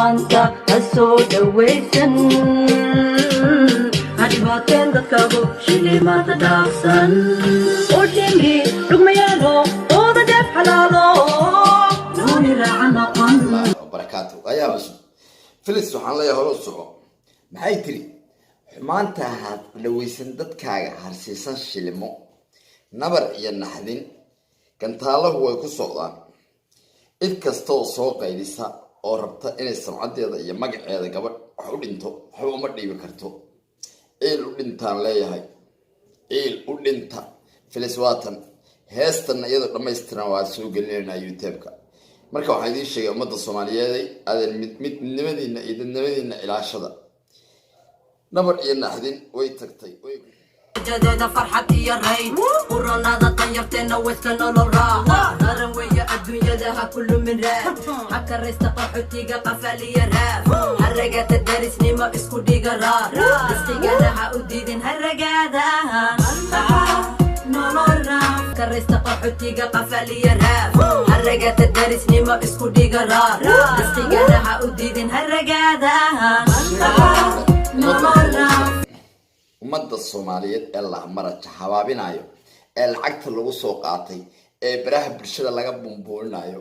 Xumaanta ha soo dhawaysan, ha dhibaateen dadkaago shilimaada dhaafsan. U dhimri dhugmayaalo ooda dheef xalaalo nuuni raaca noqon. Barakaatu ayaa cusub. Filis, waxaan leeyahay hore u soco. Maxay tiri? Xumaanta ha dhawaysan, dadkaaga harsiisan shilimo, nabar iyo naxdin gantaalahu way ku socdaan. Cid kasta oo soo qaylisa oo rabta inay samcadeeda iyo magaceeda gabadh wax u dhinto, waxba uma dhiibi karto. Ciil u dhintaan leeyahay, ciil u dhinta. Filis waatan, heestanna iyadoo dhammaystiran waa soo gelinaynaa YouTube-ka. Marka waxaan idiin sheegay, ummadda Soomaaliyeeday, aadeen midnimadiina iyo dadnimadiina ilaashada. Nabar iyo naxdin way tagtay. Jadeeda farxad iyo rayn uronaada danyarteena wayska nolol raac. Qaran weeye adduunyada, ha ku lumin raad, ha karaysta qaxootiga qafaliya raaf, haragata darisnimo isku dhiga raar, risqigana ha u diidin haragaada nolol raaf. Karaysta qaxootiga qafaliya raaf, haragata darisnimo isku dhiga raar, risqigana ha u diidin haragaada nolol raaf. Ummadda Soomaaliyeed ee la maraja habaabinayo, ee lacagta lagu soo qaatay, ee baraha bulshada laga bumbuurinayo,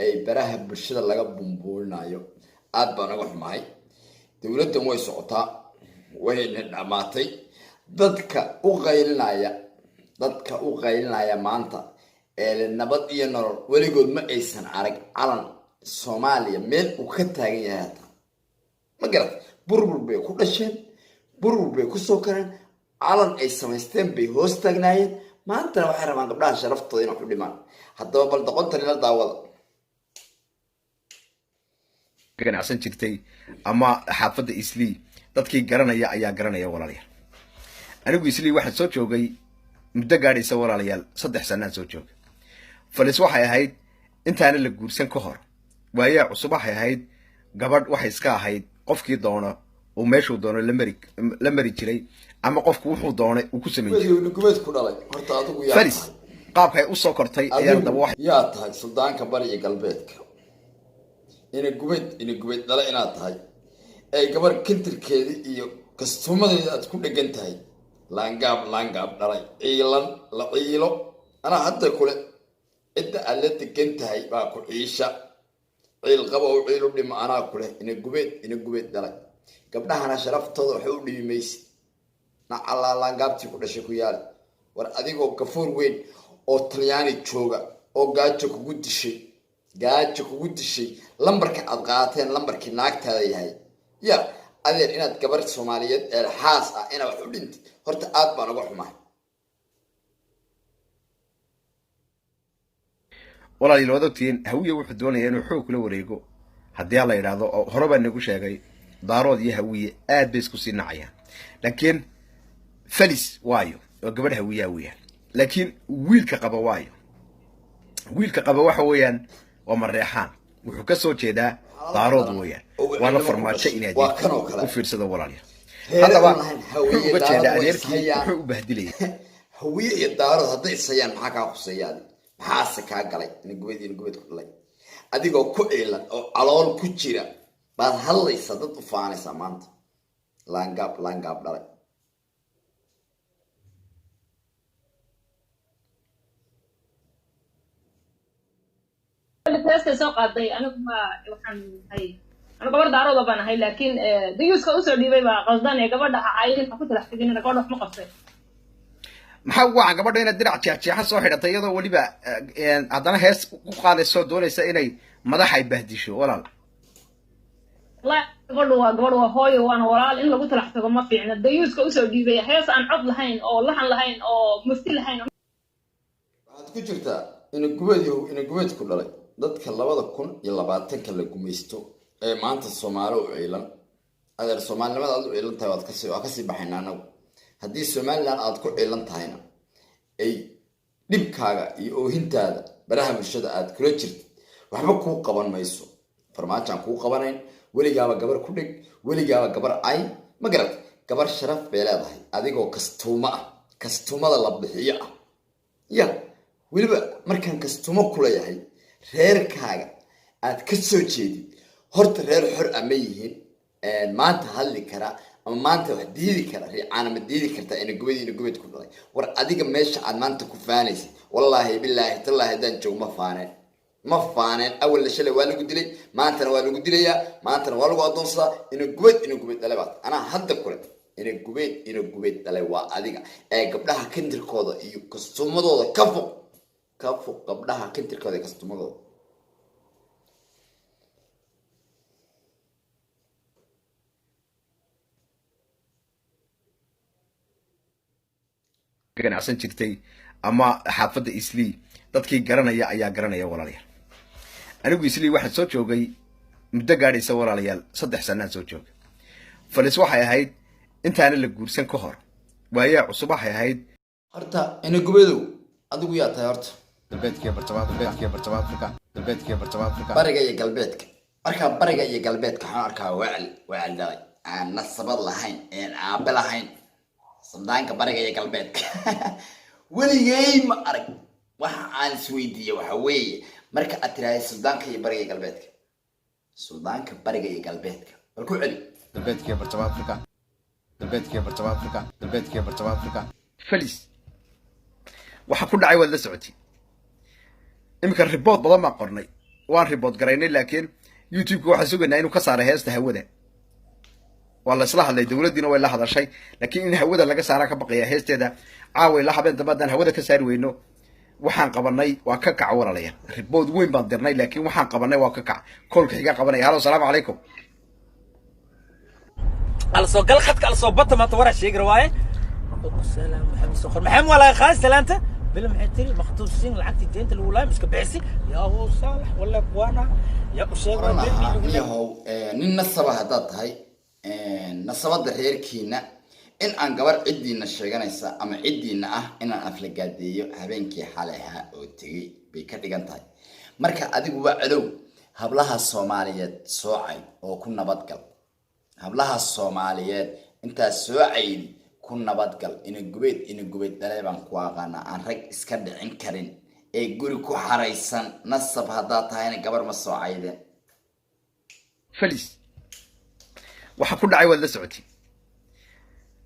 ee baraha bulshada laga bumbuurinayo, aad baan uga xumahay. Dowladdan way socotaa, wayna dhammaatay. Dadka u qaylinaya, dadka u qaylinaya maanta ee nabad iyo nolol, weligood ma aysan arag calan Soomaaliya meel uu ka taagan yahay hataa. Ma garat? Burbur bay ku dhasheen, burbur bay kusoo kareen, calan ay samaysteen bay hoos taagnaayeen. Maantana waxay rabaan gabdhaha sharaftooda inay ku dhimaan. Haddaba bal doqontan ila daawada. Ganacsan jirtay ama xaafadda Islii dadkii garanaya ayaa garanaya. Walaalayaal, anigu Islii waxaan soo joogay muddo gaadhaysa, walaalayaal, 3 sanaan soo joogay. Falis waxay ahayd intaana la guursan ka hor, waayaa cusub waxay ahayd gabadh, waxay iska ahayd qofkii doono uu meeshuu doono la mari jiray ama qofku wuxuu doonay uu ku samayn jiray. Gubeed ku dhalay horta adigu yaa Falis tahay? Qaabkay usoo kortay ayaan Adigu daba wax yaa tahay? Suldaanka bari iyo galbeedka, ina gubeed, ina gubeed dhale inaad tahay ee gabar kintirkeedii iyo kastuumadeeda aad ku dhegan tahay. Laangaab, laangaab dhalay, ciilan la ciilo. Anaa hadda kule, cidda aad la degan tahay baa ku ciisha. Ciil qaba oo ciil u dhimo. Anaa kuleh, ina gubeed, ina gubeed dhalay. Gabdhahana sharaftooda waxay u dhibi maysid. Nacallaa laangaabtii ku dhashay ku yaali. War adigoo gafuur weyn oo Talyaani jooga oo gaajo kugu dishay, gaajo kugu dishay, lambarka aad qaateen lambarkii naagtaada yahay ya adeer, inaad gabar Soomaaliyeed ee xaas ah inaad wax u dhintid, horta aad baan uga xumahay. Walaaliil, waad ogtihiin, Hawiye wuxuu doonaya inuu xoog kula wareego haddii la yidhaahdo, oo hore baa nagu sheegay, Daarood iyo Hawiye aad bay isku sii nacayaan. Laakiin Falis waayo oo gabadh Hawiyaa weeyaan, laakiin wiilka qaba waayo, wiilka qaba waxa weeyaan waa Mareexaan, wuxuu ka soo jeedaa Daarood weeyaan, waana Farmaajo inaad Waa kan oo kale. u fiirsada, walaalayaal. Reere Haddaba aan lahayn Hawiye, wuxuu uga jeedaa Daarood way adeerkii ishayaan. wuxuu u bahdilaya. Hawiye iyo Daarood hadday ishayaan, maxaa kaa khuseeya adi? Maxaase kaa galay, ina gubeed, ina gubeed ku dhalay? Adigoo ku ciilan oo calool ku jira baad hadlaysaa, dad u faanaysaa maanta. Laangaab, laangaab dhalay. Heestay soo qaaday, anigu ma waxaan ahay, anigu gabar Daarooda baan ahay, laakiin dayuuska usoo dhiibay baa qaldan ee gabadha ha cayin, ha ku talax tegin, gabadha wax ma qabtay. Maxaa ugu wacan gabadha inaad dirac jeexjeexan soo xidhatay, iyadoo weliba haddana hees ku qaadayso, doonaysa inay madax ay bahdisho, walaal? Wallahi gabadhu waa gabadh, waa hooyo, waana walaal. In lagu talax tago ma fiicna. Dayuuska usoo dhiibay hees aan cod lahayn oo laxan lahayn oo mufti lahayn. Waxaad ku jirtaa ina gubeed yahow, ina gubeed ku dhalay. Dadka 2020-ka la gumaysto ee maanta Soomaali u ciilan, adeer, Soomaalinimada aad u ciilan tahay waad kasii, waa kasii baxayna anagu. Haddii Somaliland aad ku ciilan tahayna, ay dhibkaaga iyo oohintaada baraha bulshada aad kula jirtid, waxba kuu qaban mayso. Farmaajaan kuu qabanayn. Weligaaba gabar ku dhig, weligaaba gabar cay. Ma garat? Gabar sharaf bay leedahay. Adigoo kastuumo ah, kastuumada la bixiyo ah ya, weliba markaan kastuumo kuleeyahay, reerkaaga aad ka soo jeedid. Horta reer xor ah ma yihiin maanta hadli kara ama maanta wax diidi kara? Riicaana ma diidi kartaa ina gubad, ina gubad ku dhalay? War adiga meesha aad maanta ku faanaysid, wallaahi bilaahi tallaahi, haddaan joogo ma faaneen, ma faaneen. Awalna shalay waa lagu dilay, maantana waa lagu dilayaa, maantana waa lagu addoonsadaa. Ina gubad, ina gubad dhalay baad. Anaa hadda kule, ina gubeed, ina gubeed dhalay waa adiga ee gabdhaha kintirkooda iyo kastuumadooda ka foq, ka foq gabdhaha kintirkooda iyo kastuumadooda. Ganacsan jirtay ama xaafadda Islii, dadkii garanaya ayaa garanaya, walaalayaal. Anigu Islii waxaan soo joogay muddo gaadhaysa, walaalayaal, 3 sanaan soo joogay. Falis waxay ahayd intaana la guursan ka hor, waayaa cusub waxay ahayd. Horta ina gubeedow, adigu yaa tahay horta? Galbeedkiiyo bartamaha, galbeedkiiyo bartamaha Afrika, galbeedkiiyo bartamaha Afrika. Bariga iyo galbeedka, markaa bariga iyo galbeedka waxaan arkaa wacel, wacel dhalay aan nasabad lahayn, een aabe lahayn. Suldaanka bariga iyo galbeedka weligay ma arag. Waxa aan isweydiiye waxa weeye, marka aad tiraahday suldaanka iyo bariga iyo galbeedka, suldaanka bariga iyo galbeedka, bal ku celi. Galbeedkiiyo bartamaha Afrika, galbeedkiiyo bartamaha Afrika, galbeedkiiyo bartamaha Afrika. Felis waxa ku dhacay waad la socotay. Iminka report badan baan qornay, waan report garaynay, laakiin YouTube-ka waxaan sugaynaa inuu ka saaray heesta hawada. Waa la isla hadlay, dowladdiina way la hadashay, laakiin in hawada laga saaraa ka baqaya heesteeda caaway la habeen dambe. Haddaan hawada ka saari weyno, waxaan qabanay waa ka kac, walaalayaal. Report weyn baan dirnay, laakiin waxaan qabanay waa ka kac. Koolka xiga qabanaya. Halo, salaamu calaykum. Ala soo gal khadka, ala soo bata. Maanta waraa sheegi rawaaye. Salaam maxamed soo qor. Maxamed waa laga qaaday salaanta bila. Maxay tiri? Makhtuub siin lacagtii deynta lagu laayay miska bixisi yaa huu saalax wala kuwana yaa u sheeg. Oran lahaa, niyahow, nin nasaba haddaad tahay, nasabada reerkiina in aan gabar ciddiina sheeganaysa ama ciddiina ah inaan aflagaadeeyo habeenkii xalay ahaa oo tegey bay ka dhigan tahay. Marka adigu waa cadow hablaha Soomaaliyeed soocay oo ku nabadgal. Hablaha Soomaaliyeed intaas soo caydi ku nabadgal. Ina gubeed, ina gubeed dhalay baan ku aqaanaa, aan rag iska dhicin karin ee guri ku xaraysan. Nasab haddaad tahayna gabar ma soo caydeen. Felis waxa ku dhacay waad la socotay.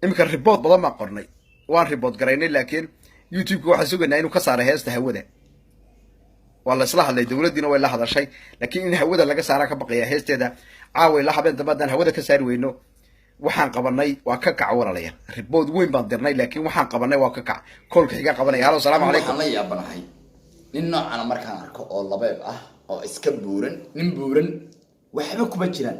Iminka report badan baan qornay, waan report garaynay, laakiin YouTube-ka waxaan sugaynaa inuu ka saaray heesta hawada. Waa la isla hadlay, dowladdiina way la hadashay, laakiin in hawada laga saaraa ka baqaya heesteeda caaway la habeen dambe. Haddaan hawada ka saari weyno, waxaan qabanay waa ka kac, walaalayaal. Report weyn baan dirnay, laakiin waxaan qabanay waa ka kac. Koolka xiga qabanaya. Halo, salaamu calaykum. Waxaan la yaabanahay nin noocana markaan arko oo labeeb ah oo iska buuran. Nin buuran waxba kuma jiraan.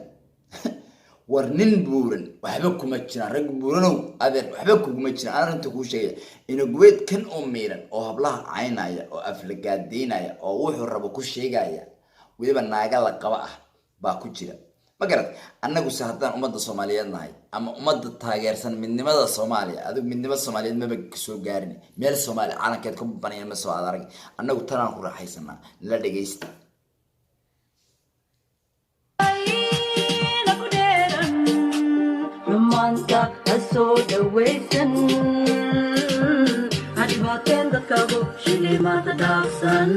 War nin buuran waxba kuma jiraan. Rag buuranow, adeer, waxba kuguma jiraan. Aan arrinta kuu sheegaya, inagubeed kan oo miiran oo hablaha caynaya oo aflagaadeynaya oo wuxuu rabo ku sheegaya, weliba naaga la qaba ah baa ku jira, ma garat? Annaguse haddaan ummadda Soomaaliyeed nahay ama ummadda taageersan midnimada Soomaaliya, adigu midnimada Soomaaliyeed maba soo gaarin. Meel Soomaaliya calankeed ka banaya ma soo adarag. Annagu tanaan ku raaxaysanaa. Nala dhegaysta. Ku dheeran xumaanta ha soo dhawaysan, ha dhibaateen dadkaagu shilimaada dhaafsan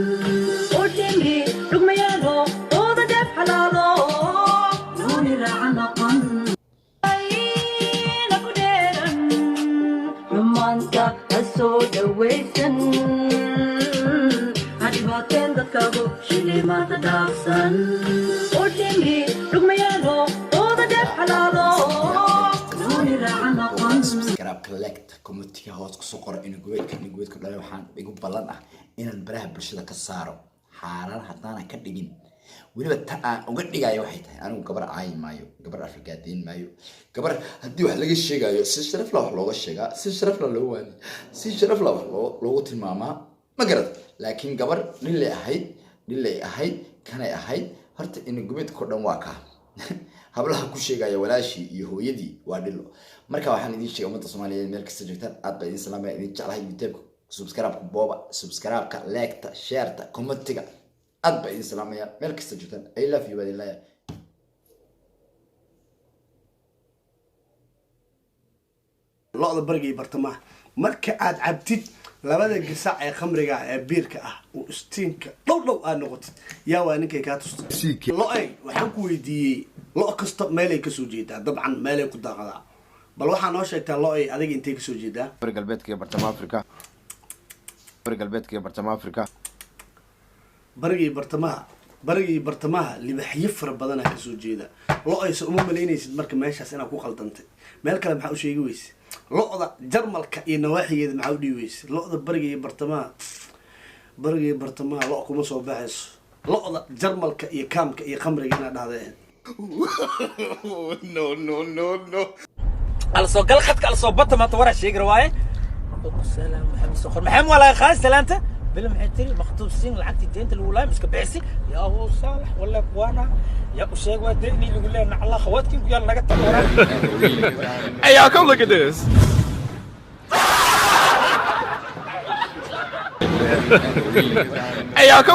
u dhimi dhugmayaalo ooda dheef xalaalo nuuni raaca noqon. Ku dheeran xumaanta ha soo dhawaysan, ha dhibaateen dadkaagu shilimaada dhaafsan u dhimi dhugmayaalo ooda dheef xalaalo nuuni raaca noqon. Subscribe-ka, like-ta, comment-iga hoos kusoo qora inagubeedka, inagubeedka dhalay. Waxaan igu ballan ah inaan baraha bulshada ka saaro xaaraan haddaanan ka dhigin. Weliba ta aan uga dhigayo waxay tahay, anigu gabar caayi maayo, gabar aflagaadeyn maayo. Gabar haddii wax laga sheegayo, si sharaf la wax looga sheegaa, si sharaf la loo waaniyo, si sharaf la wax loogu tilmaamaa, ma garad? Laakiin gabar dhilay ahayd, dhilay ahayd, kanay ahayd. Horta inagubeedka o dhan waa kaa hablaha ku sheegaya walaashii iyo hooyadii waa dhilo. Marka waxaan idiin sheegay, ummadda Soomaaliyeed meel kasta joogtaan, aad baa idin salaamaya, idin jeclahay. YouTube subscribe-ka booba, subscribe-ka, like-ta, share-ta, comment-iga. Aad baa idin salaamaya meel kasta joogtaan. I love you baa idin leeyahay. Lo'da bariga iyo bartamaha marka aad cabtid. Labada gasac ee khamriga ah ee biirka ah oo istiinka dhow dhow aad noqotid, yaa waa ninkay kaa tustay? Lo-ey, waxaan ku weydiiyey, lo kasta meelay kasoo jeedaa, dabcan meelay ku daaqadaa. Bal waxaa noo sheegtaa, lo-ey, adiga intay kasoo jeedaa? Bari galbeedka iyo bartamaha Afrika, bari galbeedka iyo bartamaha Afrika. Barigii bartamaha, barigii bartamaha libaxyo fara badanaa kasoo jeeda. Lo-aysa uma malaynaysid marka meeshaas inaad ku qaldantay. Meel kale maxaa u sheegi weyse? Lo-da Jarmalka iyo nawaaxigeeda maxaa u dhihi weyse? Lo-da bariga iyo bartamaha, bariga iyo bartamaha lo kuma soo baxayso. Lo-da Jarmalka iyo kaamka iyo khamriga inaad dhahda ahayd. No, no, no, no. Ala soo gal khadka, ala soo bata maanta waraa sheegi rawaaye. Salaam Maxamed Soqor, maxamed waa laga qaadi salaanta. Bila maxay tiri? Makhtuub siin lacagtii deynta lagu laayay iska bixisi. Yaa Abu Saalax, walla kuwaana yaa u sheeg, waa deynii lagu leeyahay nacla khawaadkii ku yaal naga tag waraa. Hey, y'all, come look at this. Hey, y'all, come.